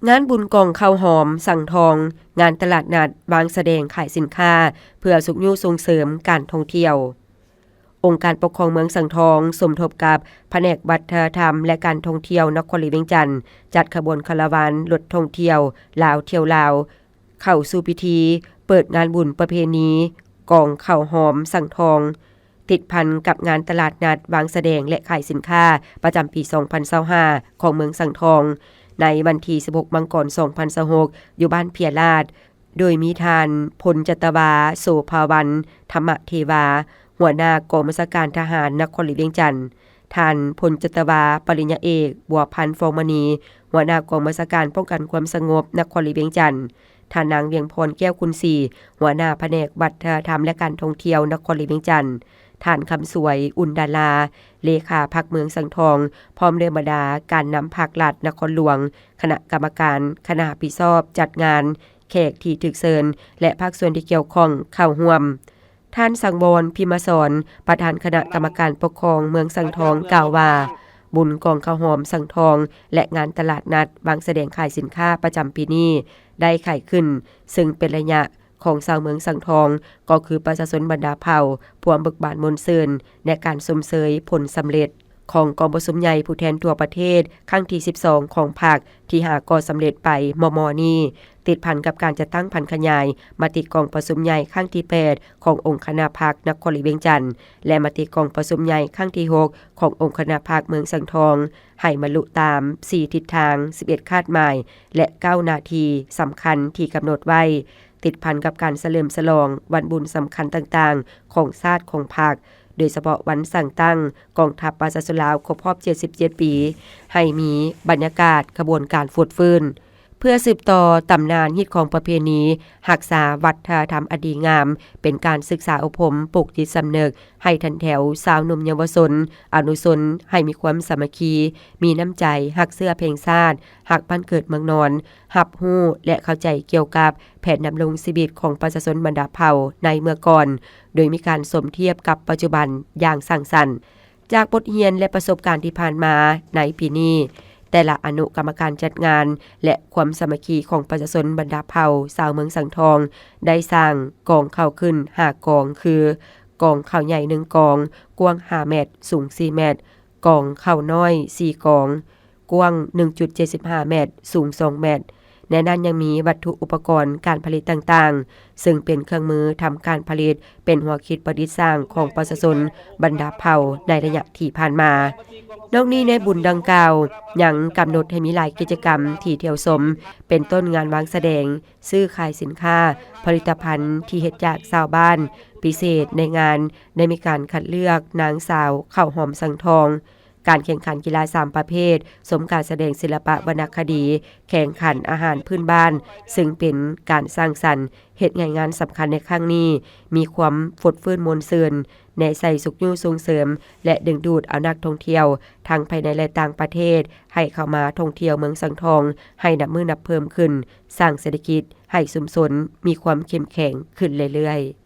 ງານບຸນກອງເຂົ້າຫອມສັງທອງ, ງານຕະຫຼາດນັດວາງສະແດງຂາຍສິນຄ້າ ເພື່ອຊຸກຍູ້ສົ່ງເສີມການທ່ອງທ່ຽວ. ອົງການປົກຄອງເມືອງສັງທອງ ສົມທົບກັບພະແນກວັດທະນະທຳ ແລະ ການທ່ອງທ່ຽວນະຄອນຫຼວງວຽງຈັນ ຈັດຂະບວນຄາລາວານລົດທ່ອງທ່ຽວລາວທ່ຽວລາວ ເຂົ້າສູ່ພິທີເປີດງານບຸນປະເພນີກອງເຂົ້າຫອມສັງທອງ ຕິດພັນກັບງານຕະຫຼາດນັດວາງສະແດງ ແລະ ຂາຍສິນຄ້າປະຈຳປີສອງພັນຊາວຫ້າ ຂອງເມືອງສັງທອງ ໃນວັນທີສິບຫົກ ມັງກອນ ສອງພັນຊາວຫົກ ຢູ່ບ້ານເພຍລາດ, ໂດຍມີທ່ານ ພົນຈັດຕະວາ ໂສພາວັນ ທຳມະເທວາ ຫົວໜ້າກອງບັນຊາການທະຫານນະຄອນຫຼວງວຽງຈັນ, ທ່ານ ພົນຈັດຕະວາ ປະລິນຍາເອກ ບົວພັນ ຟອງມະນີ ຫົວໜ້າກອງບັນຊາການປ້ອງກັນຄວາມສະຫງົບນະຄອນຫຼວງວຽງຈັນ, ທ່ານນາງ ວຽງພອນ ແກ້ວຄຸນສີ ຫົວໜ້າພະແນກວັດທະນະທຳ ແລະ ການທ່ອງທ່ຽວນະຄອນຫຼວງວຽງຈັນ, ທ່ານ ຄຳສວຍ ອຸ່ນດາລາ ເລຂາພັກເມືອງສັງທອງ ພ້ອມດ້ວຍບັນດາການນຳພັກລັດນະຄອນຫຼວງ, ຄະນະກຳມະການ, ຄະນະຮັບຜິດຊອບຈັດງານ, ແຂກທີ່ຖືກເຊີນ ແລະ ພາກສ່ວນທີ່ກ່ຽວຂ້ອງເຂົ້າຮ່ວມ. ທ່ານ ສັງວອນ ພິມມະສອນ ປະທານຄະນະກຳມະການປົກຄອງເມືອງສັງທອງ ກ່າວວ່າ ບຸນກອງເຂົ້າຫອມສັງທອງ ແລະ ງານຕະຫຼາດນັດວາງສະແດງຂາຍສິນຄ້າປະຈຳປີນີ້ໄດ້ໄຂຂຶ້ນ, ເຊິ່ງເປັນໄລຍະຂອງຊາວເມືອງສັງທອງ ກໍຄືປະຊາຊົນບັນດາເຜົ່າ ພວມເບີກບານມ່ວນຊື່ນ ໃນການຊົມເຊີຍຜົນສຳເລັດ ຂອງກອງປະຊຸມໃຫຍ່ຜູ້ແທນທົ່ວປະເທດຄັ້ງທີສິບສອງຂອງພັກ ທີ່ຫາກໍສຳເລັດໄປມໍ່ໆນີ້, ຕິດພັນກັບການຈັດຕັ້ງຜັນຂະຫຍາຍມະຕິກອງປະຊຸມໃຫຍ່ຄັ້ງທີແປດຂອງອົງຄະນະພັກນະຄອນຫຼວງວຽງຈັນ ແລະ ມະຕິກອງປະຊຸມໃຫຍ່ຄັ້ງທີຫົກຂອງອົງຄະນະພັກເມືອງສັງທອງ ໃຫ້ບັນລຸຕາມສີ່ທິດທາງ, ສິບເອັດຄາດໝາຍ ແລະ ເກົ້າໜ້າທີ່ສຳຄັນທີ່ກຳນົດໄວ້, ຕິດພັນກັບການສະເຫຼີມສະຫຼອງວັນບຸນສຳຄັນຕ່າງໆຂອງຊາດຂອງພັກ, ໂດຍສະເພາະວັນສ້າງຕັ້ງກອງທັບປະຊາຊົນລາວຄົບຮອບເຈັດສິບເຈັດປີ, ໃຫ້ມີບັນຍາກາດຂະບວນການຟົດຟື້ນ ເພື່ອສືບຕໍ່ຕຳນານຮີດຄອງປະເພນີ, ຮັກສາວັດທະນະທຳອັນດີງາມ, ເປັນການສຶກສາອົບຮົມ, ປູກຈິດສຳນຶກໃຫ້ທັນແຖວຊາວໜຸ່ມເຍົາວະຊົນ, ອະນຸຊົນໃຫ້ມີຄວາມສາມັກຄີ, ມີນ້ຳໃຈ, ຮັກເຊື້ອແພງຊາດ, ຮັກບ້ານເກີດເມືອງນອນ, ຮັບຮູ້ ແລະ ເຂົ້າໃຈກ່ຽວກັບແຜນດຳລົງຊີວິດຂອງປະຊາຊົນບັນດາເຜົ່າໃນເມື່ອກ່ອນ, ໂດຍມີການສົມທຽບກັບປັດຈຸບັນຢ່າງສ້າງສັນ. ຈາກບົດຮຽນ ແລະ ປະສົບການທີ່ຜ່ານມາໃນປີນີ້, ແຕ່ລະອະນຸກຳມະການຈັດງານ ແລະ ຄວາມສາມັກຄີຂອງປະຊາຊົນບັນດາເຜົ່າຊາວເມືອງສັງທອງ ໄດ້ສ້າງກອງເຂົ້າຂຶ້ນຫ້າກອງ ຄື ກອງເຂົ້າໃຫຍ່ໜຶ່ງກອງ, ກວ້າງຫ້າແມັດ, ສູງສີ່ແມັດ, ກອງເຂົ້ານ້ອຍສີ່ກອງ, ກວ້າງໜຶ່ງຈຸດເຈັດສິບຫ້າແມັດ, ສູງສອງແມັດ. ໃນນັ້ນຍັງມີວັດຖຸອຸປະກອນການຜະລິດຕ່າງໆ ເຊິ່ງເປັນເຄື່ອງມືທຳການຜະລິດ, ເປັນຫົວຄິດປະດິດສ້າງຂອງປະຊາຊົນບັນດາເຜົ່າໃນໄລຍະທີ່ຜ່ານມາ. ນອກນີ້ໃນບຸນດັ່ງກ່າວ ຍັງກຳນົດໃຫ້ມີຫຼາຍກິດຈະກຳທີ່ທ່ຽວຊົມ, ເປັນຕົ້ນງານວາງສະແດງ, ຊື້ຂາຍສິນຄ້າ, ຜະລິດຕະພັນທີ່ເຮັດຈາກຊາວບ້ານ. ພິເສດໃນງານໄດ້ມີການຄັດເລືອກນາງສາວເຂົ້າຫອມສັງທອງ, ການແຂ່ງຂັນກິລາສາມປະເພດ, ຊົມການສະແດງສິລະປະວັນນະຄະດີ, ແຂ່ງຂັນອາຫານພື້ນບ້ານ, ເຊິ່ງເປັນການສ້າງສັນເຮັດໃຫ້ງານສຳຄັນໃນຄັ້ງນີ້ມີຄວາມຟົດຟື້ນມ່ວນຊື່ນ, ແນໃສ່ຊຸກຍູ້ສົ່ງເສີມ ແລະ ດຶງດູດເອົານັກທ່ອງທ່ຽວທັງພາຍໃນ ແລະ ຕ່າງປະເທດ ໃຫ້ເຂົ້າມາທ່ອງທ່ຽວເມືອງສັງທອງໃຫ້ນັບມື້ນັບເພີ່ມຂຶ້ນ, ສ້າງເສດຖະກິດໃຫ້ຊຸມຊົນມີຄວາມເຂັ້ມແຂງຂຶ້ນເລື້ອຍໆ.